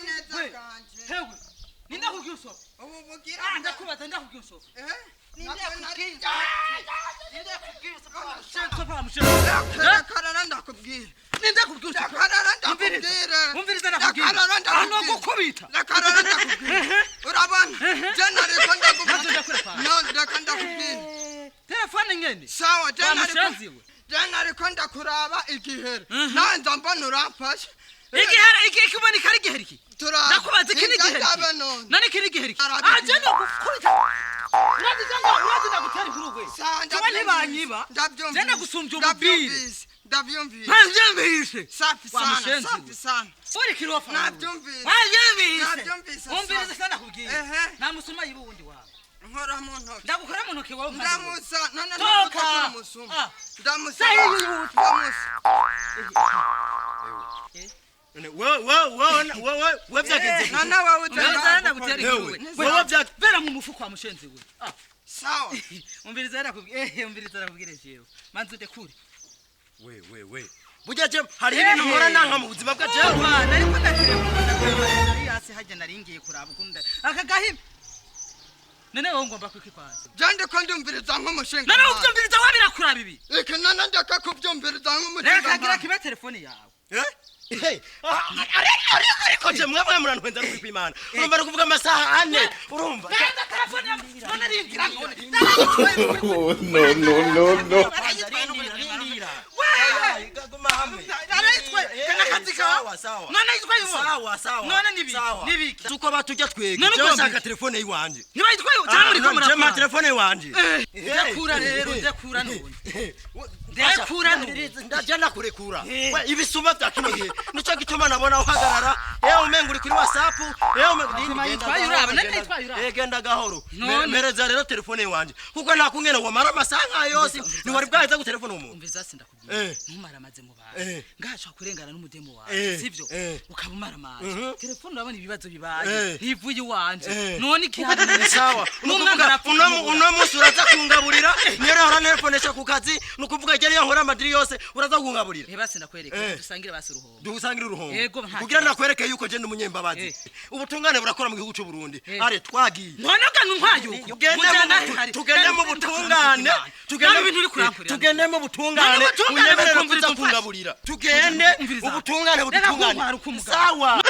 neza We. bwanje. Hewe, nindakubwiye usohoke? Ubu bugira Ah, ndakubaza, ndakubwiye usohoke? Eh? Nindakubwiye? Nindakubwiye usohoke? Sohoka, mushenzi. Ndakarara ndakubwira. Nindakubwiye usohoke? Ndakarara Umviriza. ndakubwira. Umviriza, ndakubwira. Ndakarara Ano ndakubwira. gukubita. Ndakarara ndakubwira. Urabona? Je nariko Navyo ndakubwira. ndakwereka. No, ndeka ndakubwira. Telefone nyene. Sawa, je Wa nariko mushenzi we. je nariko ndakuraba igihere. Nanza mbona uramfashe. Igihera iki kiboneka ari igiheri iki? Turaba. Ndakubaza, iki ni igiheri? Ndabe none. Nani, iki ni igiheri? Arabi. Aje no gukubita. Urazi cyangwa urazi ndagutera inkuru we? Sawa, Jewe ntibanyiba. Ndabyumvise. Je nagusumbya ububire. Ndabyumvise. Ndabyumvise. Ntabyumvise. Safi Wa sana, mushenzi safi we. sana. Uri kirofa. Nabyumvise. Nabyumvise. Nabyumvise, Umviriza sawa. sana nakubwiye. Ehe. Nta musuma yiba uwundi wawe. Nkora mu ntoki. Ndagukora mu ntoki wowe mpande wowe. Ndamusa, none Toka. ndavuga ko uri umusuma. Ah. Ndamusa. Sahi yuyu. Ndamusa. Wewe wewe wewe wewe, byagenze? None wowe Umviriza, utanga ndagutera Yewe, inkuru we. wewe bya Vera mu mufuko wa mushenzi we. Ah. Sawa. Umviriza ndakubwiye. Umviriza ndakubwire jewe. Manzi ndekure. We we we, burya je hariho ibintu mpora nanka mu buzima bwa jewe. Jewe nariko ndaterefona, ndakureba nari hasi hajya, naringiye kuraba ukunda aka gahima. None wowe ngomba kwikikwaza? Je ndiko ndumviriza nk'umushinga. None uvyumviriza wabira kuraba ibi? Iki none ndeka kubyumviriza nk'umushinga. Reka gira kibe telefone yawe. Eh? Hey, ariko je mwebwe murantwenza n'ukuri kw'Imana. Urumva ari kuvuga amasaha 4, urumva? Genda telefone yawe. None ringira none. Oh, no, no, no, no. Rindira, rindira. Wewe! Guma hamwe. Narayitwaye kana kazi kawe. Sawa, sawa. None yitwaye uwo. Sawa, sawa. None nibiki? Sawa. Nibiki? Tuko batujya twege. None Jewe ugomba nshaka iki? telefone yiwanje. Ntibayitwaye cyangwa uriko Je ma murakora? telefone yiwanje. Ndekura rero, ndekura none. Ndekura none. Ndaje ndakurekura. We, ibisuma bya kino gihe nico gituma nabona uhagarara, yewe umenga uri kuri WhatsApp, yewe umenga Mazima yitwaye uraba, none yitwaye uraba. Genda gahoro. None. Mereza rero telefone yiwanje, kuko nta kungene wamara amasaha nkayo yose ntiwari bwaheza gutelefona umuntu. Umviriza, sindakubwira. Ntumara amaze mu bantu. Ngashobora kurengana n'umudemo wawe, sivyo? Ukaba umaramaje. Telefone, urabona ibibazo bibaye. Ntivuye iwanje. None ikihari. Sawa. N'umwana Nukuvuga arapfa kumubura. uno munsi uraza kungaburira, niyo rero telefonesha ku kazi, nukuvuga igere iyo nkora amadiri yose uraza kungaburira. Reba, sindakwereka. Dusangire basi uruhombo. Dusangira uruhombo. Yego, nta Kugira kibazo. nakwereke yuko je ndi umunyembabazi. Ubutungane burakora mu gihugu cy'u Burundi. Are twagiye. None ugana untwaye uko? Tugende mu Mujyana hari. tugende mu butungane, tugende Nabi ibintu uri kurankorera. Tugende mu butungane. None ubutungane Unyemerere bukumviriza kuza umfashe. kungaburira, tugende. Umviriza. Ubutungane Reka butungane. kuntwara uko umugabo. Sawa.